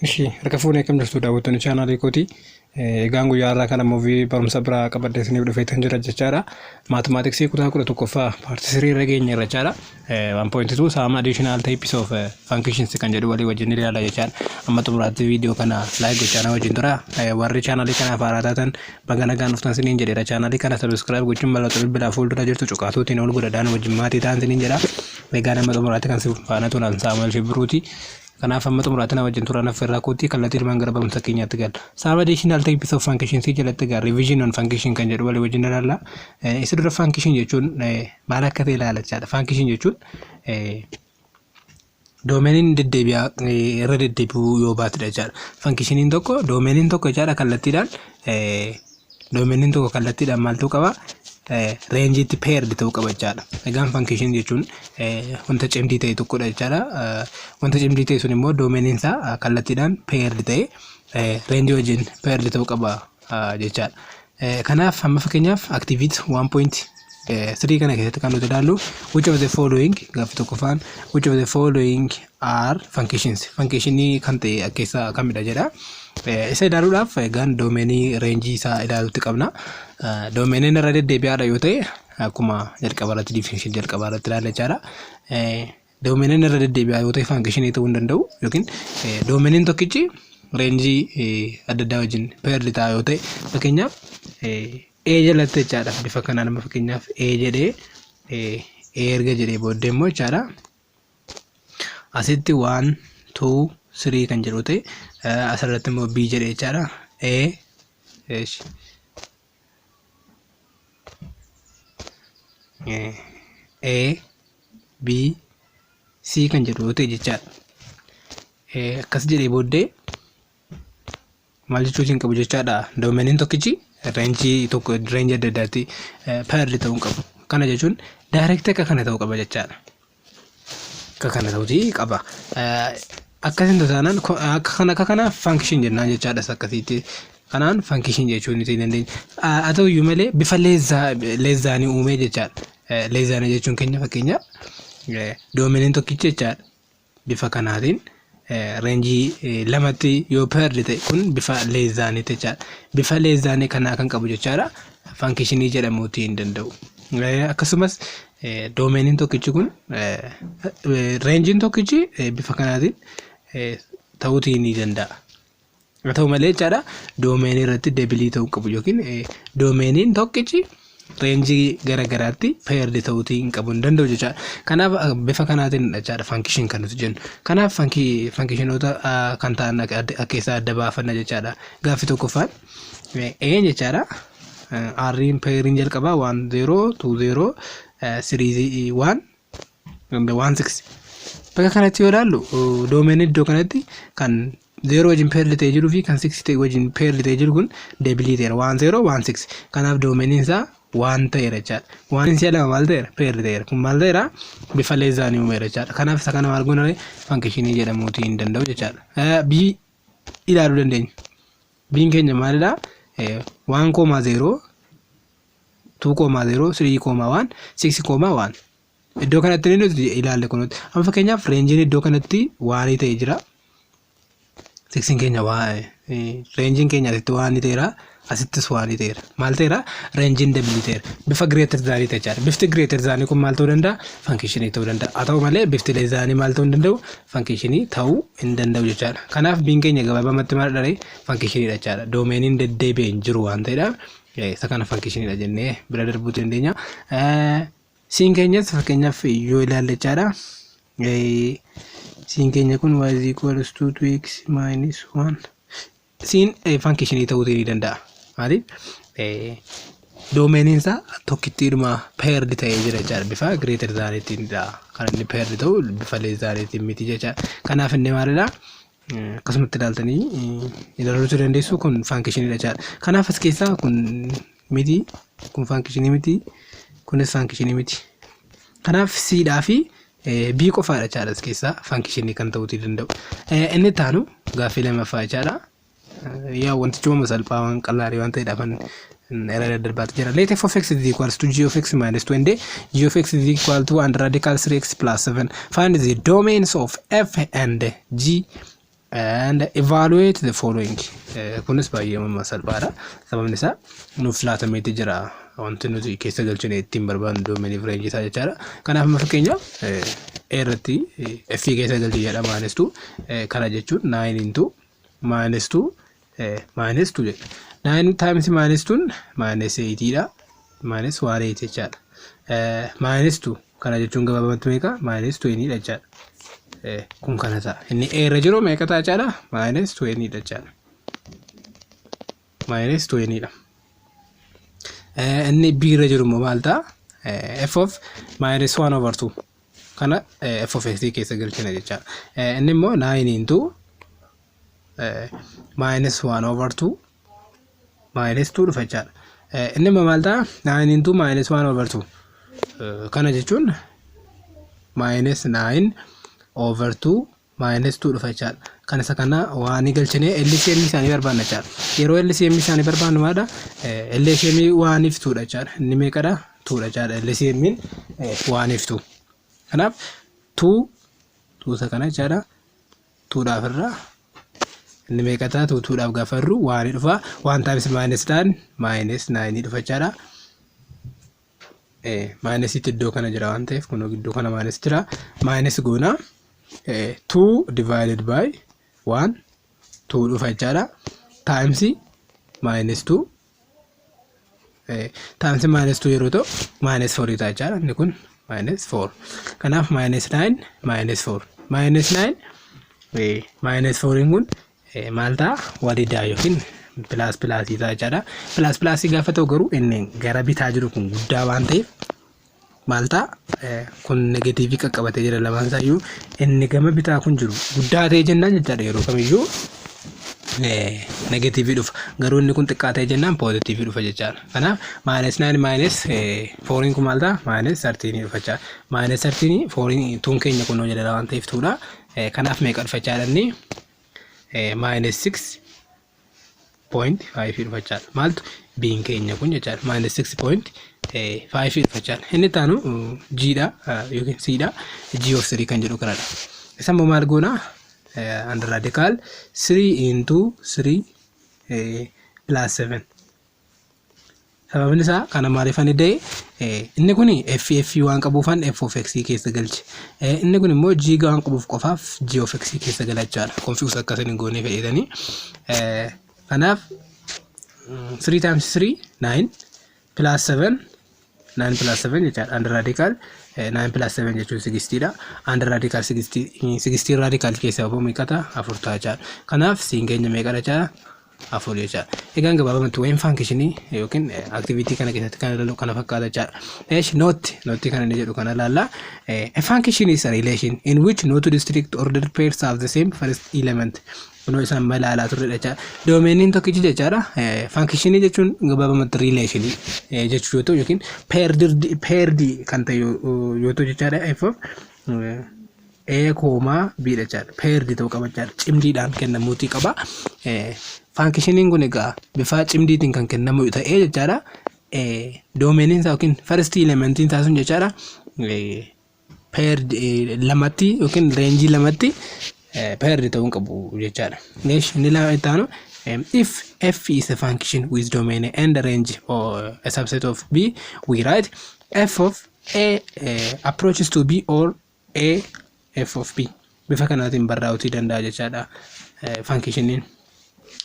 Ishi harka fuunee akkam jirtu, daawwattoonni chaanaalii kooti. Egaan guyyaa har'aa kana immoo barumsa biraa qabadhee isiniif dhufeetan jira jechaadha. Mathematics kutaa 11ffaa part 3 irra geenye irra jechaadha. 1.2 some additional types of functions kan jedhu walii wajjin ilaalla jechaadha. Amma xumuraatti viidiyoo kana like gochaa na wajjin tura. Warri chaanaalii kanaaf haaraa taatan, baga nagaan dhuftan isiniin jedheera. Chaanaalii kana subscribe gochuun mallattoo bilbilaa fuuldura jirtu cuqaasuutiin ol godhadhaan wajjin maatii ta'an isiniin jedha. Egaan amma xumuraatti kan si faana turan Saamu'eel Shibbiruuti. Kanaaf amma xumuraatti na wajjin turan affeerraa kootii, kallattii ilmaan gara barumsa keenyaatti gala. Some additional types of functions jalatti egaa revision on function kan jedhu walii wajjin ilaalla. Isa dura function jechuun maal akka ta'e ilaala jechaadha. Function jechuun domainiin deddeebi'aa irra deddeebi'uu yoo baatedha jechaadha. Functioniin tokko, domainiin tokko jechaadha, kallattiidhaan domainiin tokko kallattiidhaan maal ta'uu qaba? Rangeitti paired ta'uu qaba jechaadha. Egaan function jechuun wanta cimdii ta'e tokkodha jechaadha. Wanta cimdii ta'e sun immoo domainiin isaa kallattiidhaan paired ta'e range wajjin paired ta'uu qaba jechaadha. Kanaaf amma fakkeenyaaf activity 1.3 kana keessatti kan nuti ilaallu, which of the following, gaaffii tokkoffaan, which of the following are functions, functionii kan ta'e keessaa kamidha jedha. Isa ilaaluudhaaf egaan domainii, range isaa ilaaluutti qabna. Domainiin irra deddeebi'aadha yoo ta'e, akkuma jalqaba irratti definition jalqaba irratti ilaalla jechaadha. Domainiin irra deddeebi'aa yoo ta'e functionii ta'uu hin danda'u, yookiin domainiin tokkichi range adda addaa wajjin paired ta'a yoo ta'e, fakkeenyaaf A jalatti jechaadha. Bifa kanaan amma fakkeenyaaf A jedhee, A erga jedhee booddee immoo jechaadha, asitti 1 2 3 kan jedhu ta'e, asirratti immoo B jedhee jechaadha. A eesh A B C kan jedhu yoo ta'e jechaadha. Akkas jedhee booddee maal jechuutiin qabu jechaadha? Domainiin tokkichi range tokko range adda addaatti paired ta'uu hin qabu. Kana jechuun direct akka kana ta'uu qaba jechaadha. Akka kana ta'uutii qaba. Akkasin taanaan akka kana akka kana function jennaan jechaadha akkasitti. Kanaan function jechuu ni dandeenya. Haa ta'u iyyuu malee bifa less thanii uumee jechaadha. Less thanii jechuun keenya fakkeenya domainiin tokkichi jechaadha. Bifa kanaatiin range lamatti yoo paired ta'e, kun bifa less thaniiti jechaadha. Bifa less thanii kanaa kan qabu jechaadha. Functionii jedhamuutii hin danda'u. Akkasumas domainiin tokkichi kun, rangeiin tokkichi bifa kanaatiin ta'uutii ni danda'a. Haa ta'u malee jechaadha, domainii irratti double ta'uu qabu yookiin domainiin tokkichi range gara garaatti paired ta'uutii hin qabu, hin danda'u jechaadha. Kanaaf bifa kanaatiin jechaadha function kan nuti jennu. Kanaaf functionoota kan ta'an keessaa adda baafanna jechaadha. Gaaffii tokkoffaan een jechaadha. R'n pairiin jalqabaa 1 0 2 0 3 1 1 6. Bakka kanatti yoo ilaallu, domainii iddoo kanatti kan 0 wajjin paired ta'ee jiruu fi kan 6 ta'e wajjin paired ta'ee jiru kun double ta'eera, 1 0 1 6. Kanaaf domainiin isaa 1 ta'eera jechaadha. One si'a lama maal ta'eera? Paired ta'eera. Kun maal ta'eera? Bifa less thanii uumeera jechaadha. Kanaaf isa kana maal goona? Functionii jedhamuutii hin danda'u jechaadha. B ilaaluu dandeenya. B'n keenya maalidha? 1 comma 0, 2 comma 0, 3 comma 1, 6 comma 1. Iddoo kanatti inni nuti ilaalle kunuuti. Amma fakkeenyaaf rangeiin iddoo kanatti one ta'ee jira. Sixiin keenya waa rangeiin keenya asitti one ta'eera. Asittis one ta'eera. Maal ta'eera? Rangeiin double ta'eera. Bifa greater thanii ta'e jechaadha. Bifti greater thanii kun maal ta'uu danda'a? Functionii ta'uu danda'a. Haa ta'u malee bifti less thanii maal ta'uu hin danda'u? Functionii ta'uu hin danda'u jechaadha. Kanaaf B'n keenya gabaabamatti maal dha? Functioniidha jechaadha. Domainiin deddeebi'ee hin jiru waan ta'eedhaaf isa kana functioniidha jennee bira darbuu dandeenya. C'n keenyas fakkeenyaaf yoo ilaalle jechaadha. C'n keenya kun y is equals to 2x minus 1. C'n functionii ta'uu ni danda'a. Maaliif? Domainiin isaa tokkittiidhuma paired ta'ee jira jechaadha. Bifa greater thaniitiinidha. Kan inni paired ta'u bifa less thaniitiin miti jechaadha. Kanaaf inni maalidha? Akkasumatti ilaaltanii ilaaluu dandeessu, kun functioniidha jechaadha. Kanaaf as keessaa kun miti, kun functionii miti, kunis functionii miti. Kanaaf C'dhaa fi B qofaadha jechaadha as keessaa functionii kan ta'uutii danda'u. Inni itti aanu gaaffii lammaffaa jechaadha. Yaa wantichi uumama salphaa waan qal'aarii waan ta'eedhaaf irra daddarbaatu jira. Let f of x is equals to g of x minus 2 and g of x is equal to under radical 3x plus 7. Find the domains of f and g. And evaluate the following. Kunis baay'ee salphaadha. Sababni isaa nuuf laatameeti jira wanti nuti keessa galchine ittiin barbaadnu domainii fi rangeii isaa jechaadha. Kanaaf amma fakkeenyaaf A irratti F keessa galchi jedha, minus 2. Kana jechuun 9 into minus 2 minus 2 jedha. 9 times minus 2 minus 8 dha. Minus 1 8 jechaadha. Minus 2 kana jechuun gabaabumatti meeqa? Minus 20 dha jechaadha. Kun kana ta'a. Inni A irra jiru meeqa ta'a jechaadha? Minus 20 dha jechaadha. Minus 20 dha. Inni B irra jiru immoo maal ta'a? F of minus 1 over 2 kana f of x keessa galchina jechaadha. Inni immoo 9 into minus 1 over 2 minus 2 dhufa jechaadha. Inni immoo maal ta'a? 9 into minus 1 over 2 kana jechuun minus 9 over 2 minus 2 dhufa jechaadha. Kan isa kana waan galchinee LCM isaanii barbaanna jechaadha. Yeroo LCM isaanii barbaannu maadha? LCM oneiif twodha jechaadha. Inni meeqadha? Twodha jechaadha. LCM oneiif 2. Kanaaf 2 tuuta kana jechaadha. Twodhaaf irraa inni meeqa ta'a? 2 twodhaaf gaafa irru one dhufa. One times minus dhaan minus 9 dhufa jechaadha. Minusiitti iddoo kana jira waan ta'eef, kunoo gidduu kana minus jira. Minus goona, 2 divided by 1 2 dhufa jechaadha. Times minus 2 times minus 2 yeroo ta'u minus 4 ta'a jechaadha. Inni kun minus 4. Kanaaf minus 9 minus 4 minus 9 minus 4 kun maal ta'a? Walidaa yookiin plus plusii ta'a jechaadha. Plus plusii gaafa ta'u garuu inni gara bitaa jiru kun guddaa waan ta'eef maal ta'a? Kun negativeii qaqqabatee jira lamaan isaayyuu. Inni gama bitaa kun jiru guddaa ta'e jennaan jechaadha, yeroo kamiyyuu negativeii dhufa. Garuu inni kun xiqqaa ta'e jennaan positiveii dhufa jechaadha. Kanaaf minus 9 minus fouriin kun maal ta'a? Minus 13 dhufa jechaadha. Minus 13 fouriin twon keenya kunoo jedha waan ta'eef twodha. Kanaaf meeqa dhufa jechaadha? Inni minus 6.5 dhufa jechaadha. Maaltu? Biin keenya kun jechaadha. Minus 6.5 dhufa jechaadha. Inni itti aanu G dha yookiin C dha. G of 3 kan jedhu kanadha. Isa immoo maal goona? Under radical 3 into 3 plus 7. Sababni isaa kana maaliif ani da'e? Inni kun f f waan qabuufan f of x keessa galche. Inni kun immoo g waan qabuuf qofaaf g of x keessa gala jechaadha. Confuse akkasiin hin goonee fedhetanii. Kanaaf 3 times 3 9 plus 7, 9 plus 7 jechaadha. Under radical 9 plus 7 jechuun 16 dha. Under radical 16, 16 radical keessaa immoo meeqa ta'a? Afur ta'a jechaadha. Kanaaf siin keenya meeqadha jechaadha? Afur jechaadha. Egaan gabaabumatti waa'een functionii yookiin activity kana keessatti kan ilaalu kana fakkaata jechaadha. Eesh, note note kana inni jedhu kana ilaalla. A function is a relation in which no two distinct ordered pairs have the same first element. Kunoo isaan ilaalaa turredha jechaadha. Domainiin tokkichi jechaadha. Functionii jechuun gabaabumatti relationii jechuu yoo ta'u yookiin paired kan ta'e yoo ta'u jechaadha. F of A comma B dha jechaadha. Paired ta'uu qaba jechaadha. Cimdiidhaan kennamuutii qaba. Functioniin kun egaa bifa cimdiitiin kan kennamu ta'ee jechaadha. Domainiin isaa yookiin first elementiin isaa sun jechaadha. Paired lamatti yookiin rangeii lamatti paired ta'uu qabu jechaadha. Neesh, inni lama itti aanu, if f is a function with domain and range or a subset of b, we write f of a approaches to b or a f of b. Bifa kanaatiin barraa'uutii danda'a jechaadha functioniin.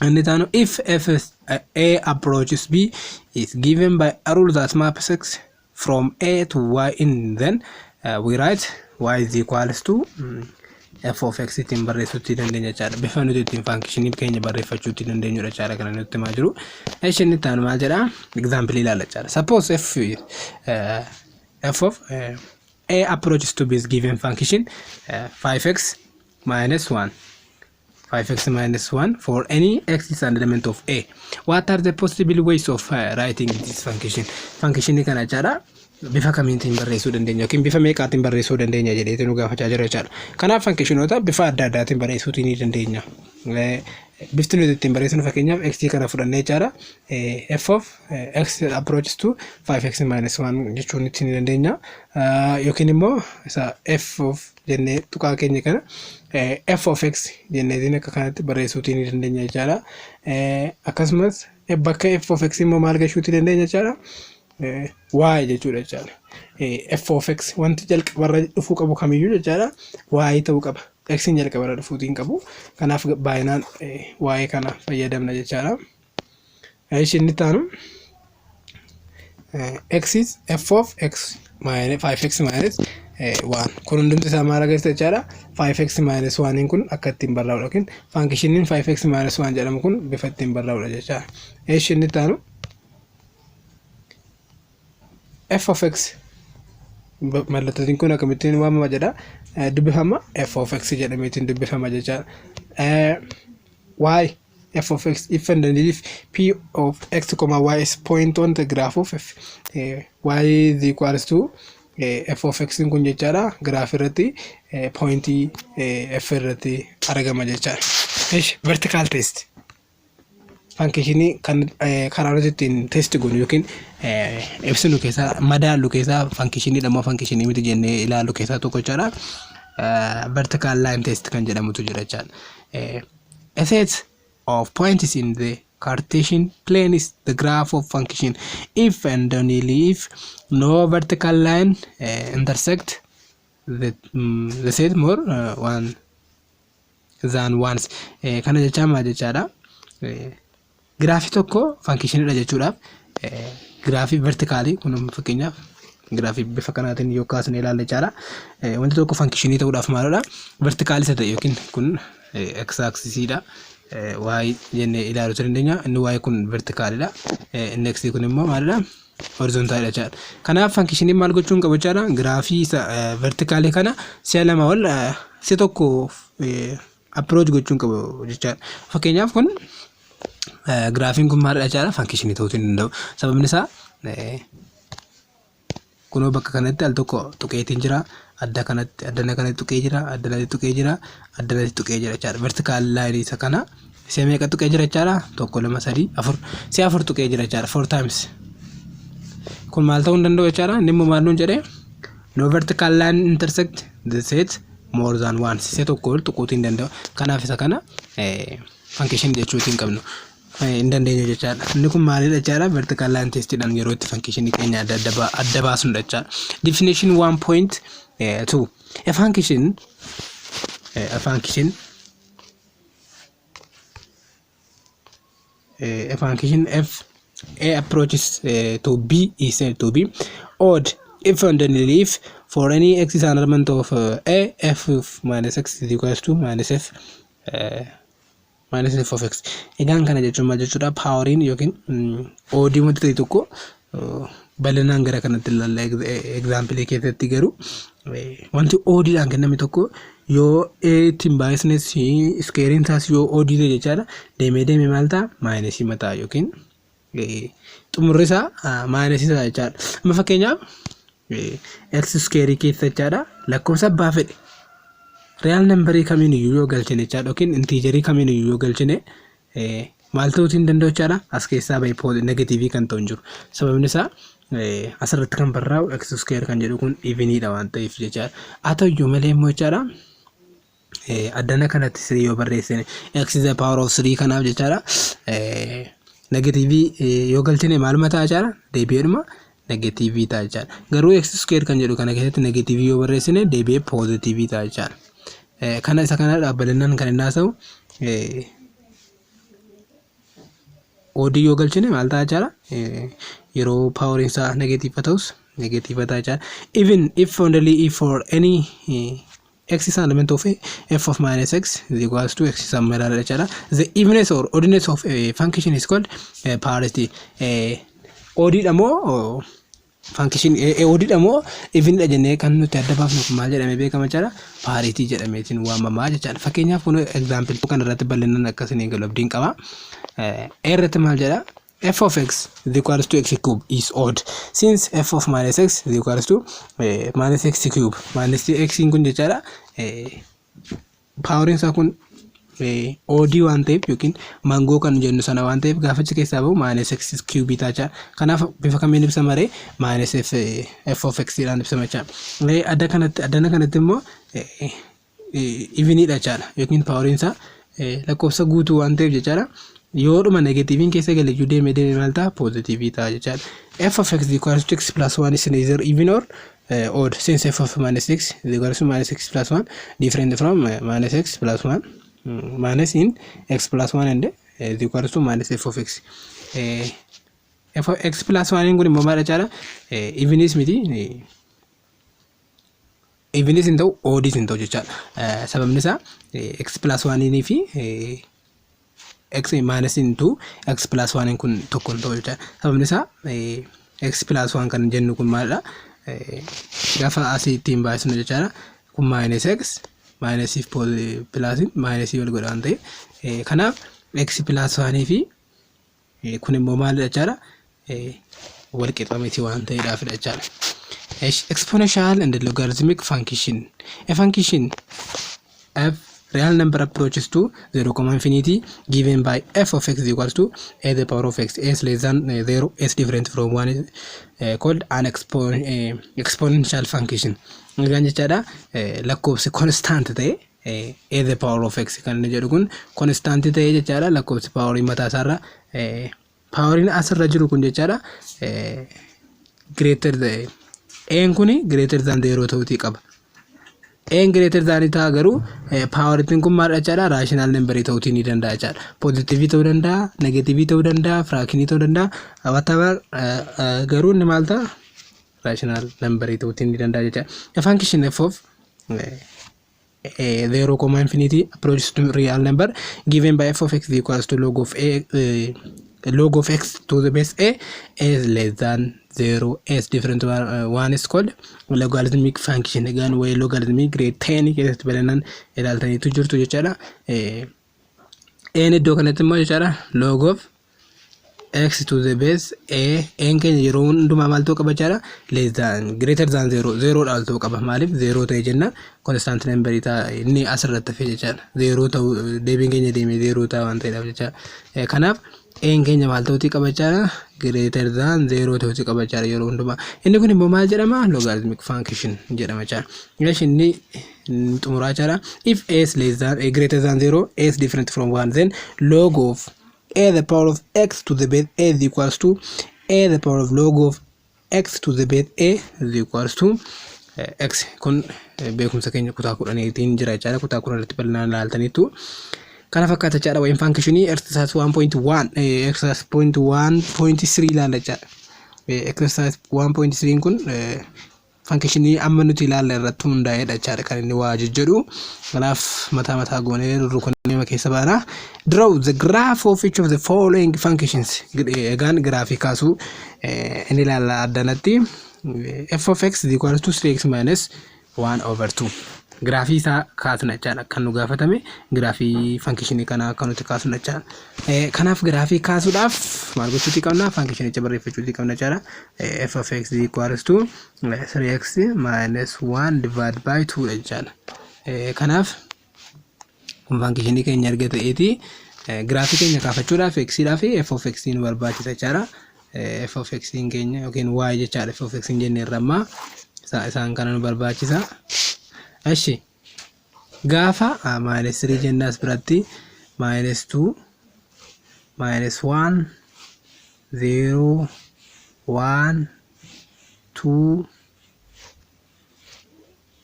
Inni taanu, if f is, a approaches b is given by a rule that maps x from a to y in, then we write y is equals to f of x ittiin barreessuutti dandeenya jechaadha. Bifa nuti ittiin functionii keenya barreeffachuutti dandeenyudha jechaadha kana nutti himaa jiru. Eshi, inni taanu maal jedhaa? Example ilaalla jechaadha. Suppose f of a approaches to b is given function 5x minus 1, 5x minus 1 for any x is an element of a. What are the possible ways of writing this function? Function kana jechaadha, bifa kamiitiin barreessuu dandeenya yookiin bifa meeqaatiin barreessuu dandeenya jedheeti nu gaafachaa jira jechaadha. Kanaaf functionoota bifa adda addaatiin barreessuutii ni dandeenya. Bifti nuti ittiin barreessinu, fakkeenyaaf x kana fudhannee jechaadha. F of x approaches to 5x minus 1 jechuun ittiin ni dandeenya. Yookiin immoo isa f of jennee tuqaa keenya kana f of x jenneetiin akka kanatti barreessuutii ni dandeenya jechaadha. Akkasumas bakka f of x immoo maal gashuutii dandeenya jechaadha? Y jechuudha jechaadha. F of x wanti jalqabarra dhufuu qabu kamiyyuu jechaadha, y ta'uu qaba. X jalqabarra dhufuutii hin qabu. Kanaaf baay'inaan y kana fayyadamna jechaadha. Ishi inni taanu x is f of x minus 5x minus 1. Kun hundumti isaa maal agarsiisa jechaadha? 5x minus 1 kun akka ittiin barraa'udha yookiin functioniin 5x minus 1 jedhamu kun bifa ittiin barraa'udha jechaadha. Ishi inni taanu f of x, mallattootiin kun akkamittiin waamama jedha? Dubbifama f of x jedhameetiin dubbifama jechaadha. Y f of x if and only if p of x comma y is point on the graph of f, y is equals to f of x kun jechaadha, graph irratti pointii f irratti argama jechaadha. Ish, vertical test, functionii kan karaa nuti ittiin test goonu yookiin ibsinu keessaa, madaallu keessaa, functioniidha moo functionii miti jennee ilaallu keessaa tokko jechaadha. Vertical line test kan jedhamutu jira jechaadha. A set of points in the Cartesian plane is the graph of function if and only if no vertical line intersect the set more one than once. Kana jechaa maal jechaadha? Giraafii tokko functioniidha jechuudhaaf giraafii verticalii kun, fakkeenyaaf giraafii bifa kanaatiin yoo kaasne ilaalla jechaadha. Wanti tokko functionii ta'uudhaaf maalidha? Verticalii isa ta'e yookiin kun x axisiidha. Y jennee ilaaluu dandeenya. Inni y kun verticalidha. Inni x kun immoo maalidha? Horizontalidha jechaadha. Kanaaf functioniin maal gochuu hin qabu jechaadha? Giraafii isa verticalii kana si'a lama ol si'a tokko approach gochuu hin qabu jechaadha. Fakkeenyaaf kun giraafiin kun maalidha jechaadha? Functionii ta'uu hin danda'u. Sababni isaa kunoo bakka kanatti al tokko tuqeetiin jira. Adda kanatti, addana kanatti tuqee jira. Addanatti tuqee jira. Addanatti tuqee jira jechaadha. Vertical lineii isa kana si'a meeqa tuqee jira jechaadha? Tokko, lama, sadii, afur. Si'a afur tuqee jira jechaadha. Four times. Kun maal ta'uu hin danda'u jechaadha? Inni immoo maal nuun jedhee? No vertical line intersect the set more than once. Si'a tokko ol tuquutii hin danda'u. Kanaaf isa kana function jechuutii hin qabnu. Hin dandeenyu jechaadha. Inni kun maalidha jechaadha? Vertical line testiidhaan yeroo itti functionii keenya adda adda baasnudha jechaadha. Definition 1.2. A function f a approaches to b is said to be odd if and only if for any x is an element of a, f of minus x is equals to minus f of x. Egaan kana jechuun maal jechuudha? Poweriin yookiin oddii wanta ta'e tokko bal'inaan gara kanatti ilaalla exampleii keessatti. Garuu wanti oddiidhaan kenname tokko yoo ittiin baay'isnes, squareiin isaas yoo oddii ta'e jechaadha, deemee deemee maal ta'a? Minusii mataa yookiin xumurri isaa minusii ta'a jechaadha. Amma fakkeenyaaf x squareii keessa jechaadha, lakkoofsa abbaa fedhe real numberii kamiin iyyuu yoo galchine jechaadha, yookiin integerii kamiin iyyuu yoo galchine, maal ta'uutii hin danda'u jechaadha? As keessaa bahee negativeii kan ta'u hin jiru. Sababni isaa asirratti kan barraa'u x square kan jedhu kun eveniidha waan ta'eef jechaadha. Haa ta'u iyyuu malee immoo jechaadha, addana kanatti three yoo barreessine, x is the power of 3 kanaaf jechaadha, negativeii yoo galchine maaluma ta'a jechaadha? Deebi'eedhuma negativeii ta'a jechaadha. Garuu x square kan jedhu kana keessatti negativeii yoo barreessine deebi'ee positiveii ta'a jechaadha. Kana isa kana dhaabbalinaan kan inni haasa'u, oddii yoo galchine maal ta'a jechaadha? Yeroo poweriin isaa negative ta'us negative ta'a jechaadha. Even if only if for any x is an element of a, f of minus x is equals to x is ilaala jechaadha. The evenness or oddness of a function is called parity. Oddiidha moo function, oddiidha moo evenidha jennee kan nuti adda baafnu kun maal jedhamee beekama jechaadha? Parity jedhameetiin waamamaa jechaadha. Fakkeenyaaf kun example kan irratti bal'inaan akkasii galu abdiin qaba. A irratti maal jedha? F of x is equals to x cube is odd since f of minus x is equals to minus x cube. Minus x kun jechaadha, poweriin isaa kun Odd waan ta'eef yookiin mangoo kan jennu sana waan ta'eef, gaafa achi keessaa bahu minus x cube ta'a jechaadha. Kanaaf bifa kamiin ibsama ree? Minus f of x dhaan ibsama jechaadha. Adda kanatti, addana kanatti immoo eveniidha jechaadha, yookiin poweriin isaa lakkoofsa guutuu waan ta'eef jechaadha. Yoodhuma negatiiviin keessa gale iyyuu, deemee deemee maal ta'a? Positive ta'a jechaadha. F of x equals to x plus 1 is neither even or odd, since f of minus x is equals to minus x plus 1 different from minus x plus 1 minus in x plus 1 and is equals to minus f of x. F of x plus 1 kun immoo maal jechaadha? Evenis miti, evenis hin ta'u, oddis hin ta'u jechaadha. Sababni isaa x plus 1 fi x minus into x plus 1 kun tokko hin ta'u jechaadha. Sababni isaa x plus 1 kan jennu kun maalidha? Gaafa asii ittiin baay'isnu jechaadha. Kun minus x minus fi plus minus wal godha waan ta'eef, kanaaf x plus 1 fi kun immoo maalidha jechaadha? Wal qixa miti waan ta'eedhaafidha jechaadha. Exponential and logarithmic function. A function f real number approaches to 0, comma infinity given by f of x is equals to a the power of x, a is less than 0, s different from 1 is called an exponential function. Egaan jechaadha, lakkoofsi constant ta'e, a the power of x kan inni jedhu kun constant ta'e jechaadha, lakkoofsi powerii mataa isaarra, poweriin asirra jiru kun jechaadha, greater een kun greater than 0 ta'uutii qaba. Een greater than ta'a, garuu powerittiin kun maal jechaadha? Rational numberii ta'uutii ni danda'a jechaadha. Positive ta'uu danda'a, negative ta'uu danda'a, fractionii ta'uu danda'a. Whatever, garuu inni maal ta'a? Rational numberii ta'uutii ni danda'a jechaadha. A function f of 0 comma infinity approaches to real number given by f of x equals to log of a log of x to the base a, a is less than 0, s different one is called logarithmic function. Egaan waa'ee logarithmic grade 10 keessatti bal'inaan ilaaltaniitu jirtu jechaadha. Een iddoo kanatti immoo jechaadha, log of x to the base a, een keenya yeroo hundumaa maal ta'uu qaba jechaadha? Less than, greater than 0, 0 dha ta'uu qaba. Maaliif 0 ta'e jenna? Constant number ta'a inni asirratti hafe jechaadha. 0 ta'uu deebiin keenya deemee 0 ta'a waan ta'eedhaaf jechaadha. Kanaaf een keenya maal ta'uutii qaba jechaadha? Greater than 0 ta'uutii qaba jechaadha yeroo hundumaa. Inni kun immoo maal jedhama? Logarithmic function jedhama jechaadha. Eesh, inni xumuraa jechaadha. If a is less than, a greater than 0, a is different from 1, then log of a the power of x to the base a is equals to a the power of log of x to the base a is equals to x. Kun beekumsa keenya kutaa 10tiin jira jechaadha. Kutaa 10 irratti bal'inaan ilaaltaniitu. Kana fakkaata jechaadha. Waa'een functionii exercise 1.1, exercise 1.3 ilaalla jechaadha. Exercise 1.3 kun functionii amma nuti ilaalla irratti hundaa'edha jechaadha kan inni waa jejjedhu. Kanaaf mataa mataa goonee rurrukannee keessa baana. Draw the graph of each of the following functions. Egaan giraafii kaasuu inni ilaalla addanatti. F of x is equals to 3x minus 1 over 2. Giraafii isaa kaasna jechaadha. Kan nu gaafatame giraafii functionii kanaa akka nuti kaasnu jechaadha. Kanaaf giraafii kaasuudhaaf maal gochuutii qabna? Functionicha barreeffachuutii qabna jechaadha. F of x is equals to 3x minus 1 divided by 2 dha jechaadha. Kanaaf kun functionii keenya erga ta'eeti, giraafii keenya kaafachuudhaaf x dhaa fi f of x nu barbaachisa jechaadha. F of x keenya yookiin y jechaadha, f of x jenne irra ammaa isaan kana nu barbaachisa. Eshi, gaafa minus 3 jenne, as biratti minus 2, minus 1, 0, 1, 2,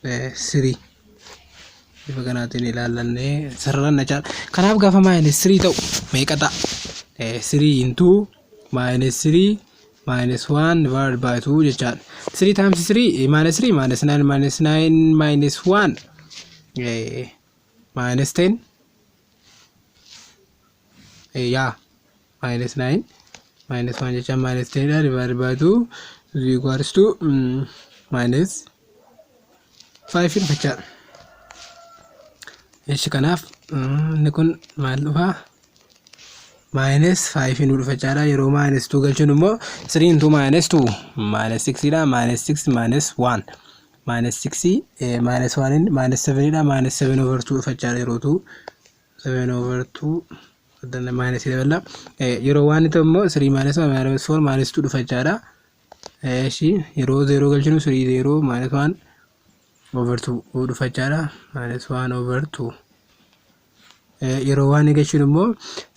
3, bifa kanaatiin ilaallannee sararanna jechaadha. Kanaaf gaafa minus 3 ta'u meeqa ta'a? 3 into minus 3 minus 1 divided by 2 jechaadha. 3 times 3 minus 3 minus 9 minus 9 minus 1 minus 10, yaa, minus 9 minus 1 jechaan minus 10 dha, divided by 2 is equals to minus 5 dhufa jechaadha. Eshi, kanaaf inni kun maal dhufaa? Minus 5 nu dhufa jechaadha. Yeroo minus 2 galchuun immoo 3 into minus 2 minus 6 dha. Minus 6 minus 1 minus 6 minus 1 minus 7 dha. Minus 7 over 2 dhufa jechaadha yeroo 2 7 over 2 minus dabala. Yeroo one ta'u immoo 3 minus 1 minus 4 minus 2 dhufa jechaadha. Eshi, yeroo 0 galchinu 3 0 minus 1 over 2 dhufa jechaadha. Minus 1 over 2. Yeroo one galchinu immoo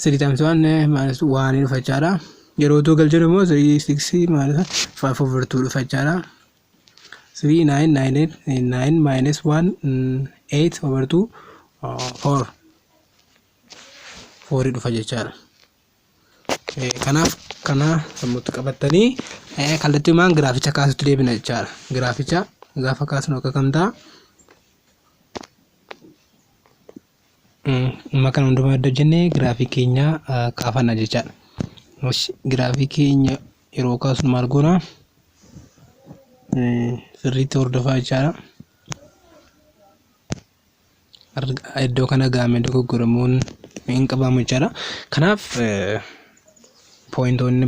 3 times 1 minus 1 dhufa jechaadha. Yeroo 2 galchinu immoo 3 6 minus 5 over 2 dhufa jechaadha. 3 9 9 8 9 minus 1 8 over 2 4 4 dhufa jechaadha. Kanaaf kana sammuutti qabattanii kallattiimaan giraaficha kaasutti deebina jechaadha. Giraaficha gaafa kaasnu akka kam ta'a? Amma kana hundumaa iddoo jennee giraafii keenya kaafanna jechaadha. Giraafii keenya yeroo kaasnu maal goona? Sirriitti hordofaa jechaadha. Iddoo kana gaamee dogoggoramuun hin qabamu jechaadha. Kanaaf pointoonni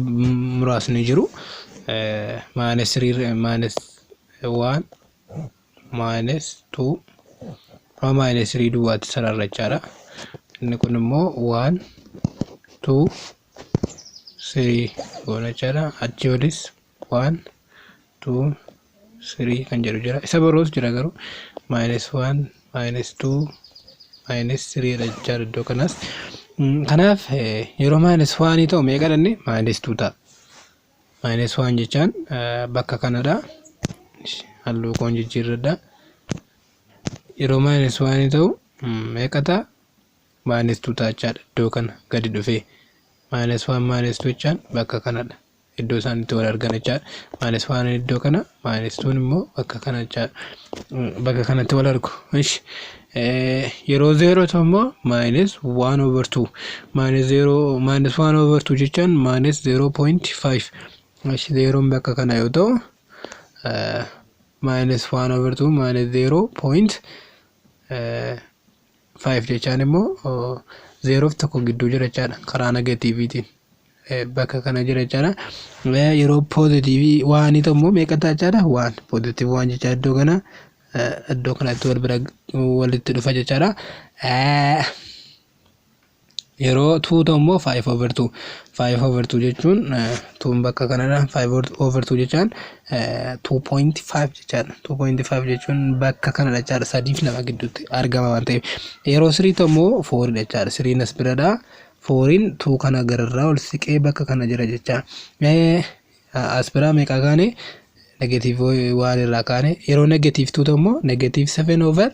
muraasni jiru. Minus 3, minus 1, minus 2, minus 3 duwwaatti sararra jechaadha. Inni kun immoo 1, 2, 3 goona jechaadha. Achi olis 1, 2, 3 kan jedhu jira. Isa biroos jira garuu minus 1, minus 2, minus 3 dha jechaadha iddoo kanas. Kanaaf yeroo minus 1 ta'u meeqa dhanne? Minus 2 ta'a. Minus 1 jechaan bakka kanadha. Halluu koon jijjiirradha. Yeroo minus 1 ta'u meeqa ta'a? Minus 2 ta'a jechaadha. Iddoo kana gadi dhufee. Minus 1 minus 2 jechaan bakka kanadha. Iddoo isaan itti wal argan jechaadha. Minus 1 iddoo kana, minus 2 immoo bakka kana jechaadha. Bakka kanatti wal argu. Yeroo 0 ta'u immoo minus 1 over 2. Minus 0, minus 1 over 2 jechaan minus 0.5. Zeeroon bakka kana yoo ta'u, minus 1 over 2 minus 0.5 jechaan immoo 0 fi 1 gidduu jira jechaadha karaa negatiiviitiin. Bakka kana jira jechaadha. Yeroo positive one ta'u immoo meeqa ta'a jechaadha? One, positive one jechaa iddoo kana, iddoo kanatti wal bira walitti dhufa jechaadha. Yeroo two ta'u immoo 5 over 2. 5 over 2 jechuun twon bakka kanadha. 5 over 2 jechaan 2.5 jechaadha. 2.5 jechuun bakka kanadha jechaadha. 3 fi 2 gidduutti argama waan ta'eef. Yeroo 3 ta'u immoo 4 dha jechaadha. 3 as biradha. 4 2 kana gararraa ol siqee bakka kana jira jecha. As biraa meeqa kaane? Negative one irraa kaane. Yeroo negative 2 ta'u immoo negative 7 over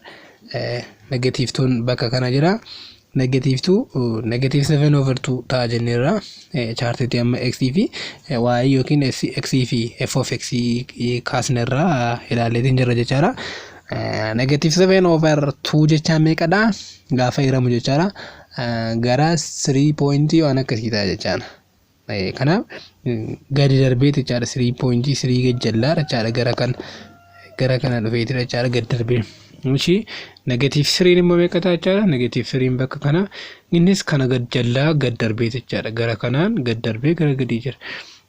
negative 2 bakka kana jira. Negative 2, negative 7 over 2 ta'a jenneerra. Chaartiitti amma x fi y yookiin x fi f of x kaasnerra ilaalleetiin jirra jechaadha. Negative 7 over 2 jechaan meeqadha? Gaafa hiramu jechaadha. Gara 3 point waan akkasii ta'a jechaadha. Kanaaf gadi darbee jechaadha, 3.3 gajjallaa jechaadha, gara kana dhufeeti jechaadha gadi darbee. Ishi negative 3 immoo meeqa ta'a jechaadha? Negative 3 bakka kana, innis kana gajjallaa gad darbee jechaadha. Gara kanaan gad darbee gara gadii jira.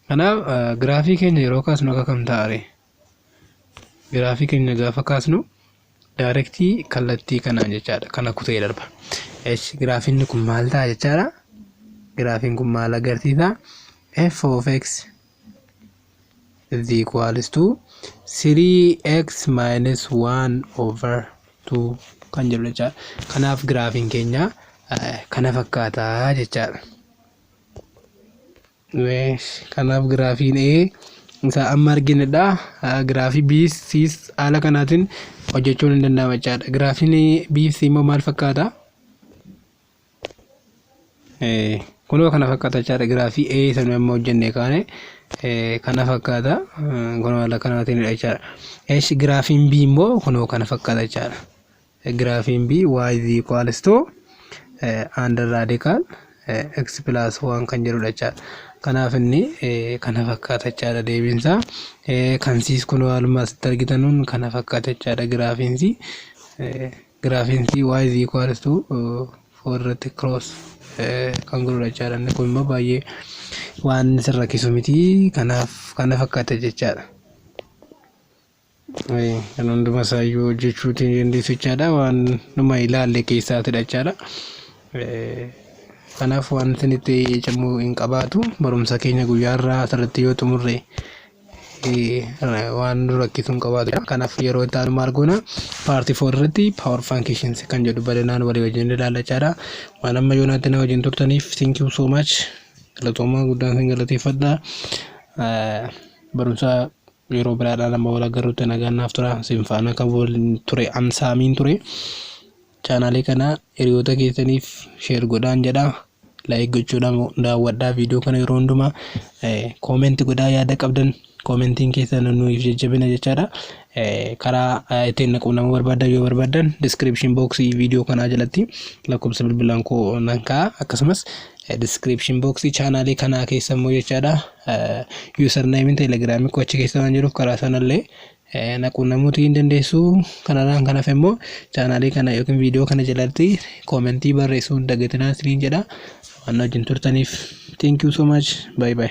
Kanaaf giraafii keenya yeroo kaasnu akka kam ta'a? Giraafii keenya gaafa kaasnu directii kallattii kanaan jechaadha. Kana kutee darba. Giraafiin kun maal ta'a jechaadha? Giraafiin kun maal agarsiisa? F of x is equals to 3x minus 1 over 2 kan jedhu jechaadha. Kanaaf giraafiin keenya kana fakkaataa jechaadha. Kanaaf giraafiin A isa amma arginedha. Giraafii B, C haala kanaatiin hojjechuun hin danda'ama jechaadha. Giraafiin B, C immoo maal fakkaata? Kunoo kana fakkaata jechaadha. Giraafii A isa nuyi amma hojjenne kaane kana fakkaata. Kunoo haala kanaatiinidha jechaadha. Eeshi, giraafiin B immoo kunoo kana fakkaata jechaadha. Giraafiin B y is equals to under radical x plus 1 kan jedhudha jechaadha. Kanaaf inni kana fakkaata jechaadha deebiinsaa. Kan Cs kunoo haaluma asitti argitanuun kana fakkaata jechaadha giraafiin C. Giraafiin C y is equals to 4 irratti cross kan godhudha jechaadha. Inni kun immoo baay'ee waan isin rakkisu miti. Kanaaf kana fakkaata jechaadha. Kan hunduma isaayyuu hojjechuutiin dandeessu jechaadha. Waan numa ilaalle keessaatidha jechaadha. Kanaaf waan isinitti cimuu hin qabaatu. Barumsa keenya guyyaa irraa asirratti yoo xumurre waan nu rakkisu hin qabaatu. Kanaaf yeroo itti aanu maal goona? Part 4 irratti power functions kan jedhu bal'inaan walii wajjin ilaalla jechaadha. Waan amma yoonaatti na wajjin turtaniif thank you so much. Galatoomaa, guddaan isin galateeffadha. Barumsa yeroo biraadhaan amma wal agarruutti nagaan naaf tura. Isin faana kan waliin ture Ansaamiin ture. Chaanaalii kana hiriyoota keessaniif share godhaan jedha. Like gochuudhaan daawwadhaa viidiyoo kana. Yeroo hundumaa comment godhaa yaada qabdan. Commentiin keessan nuuf jajjabina jechaadha. Karaa ittiin quunnamuu barbaadan yoo barbaadan, description boxii viidiyoo kanaa jalatti lakkoofsa bilbilaan koo nan kaa'a. Akkasumas description boxii chaanaalii kanaa keessa immoo jechaadha, usernameiin teelegiraamii koo achi keessa waan jiruuf, karaa sanallee na quunnamuutii hin dandeessu. Kanarraan kan hafe immoo chaanaalii kana yookiin viidiyoo kana jalatti commentii barreessuu hin dagatinaa isiniin jedha. Waan wajjin turtaniif thank you so much. Bye bye.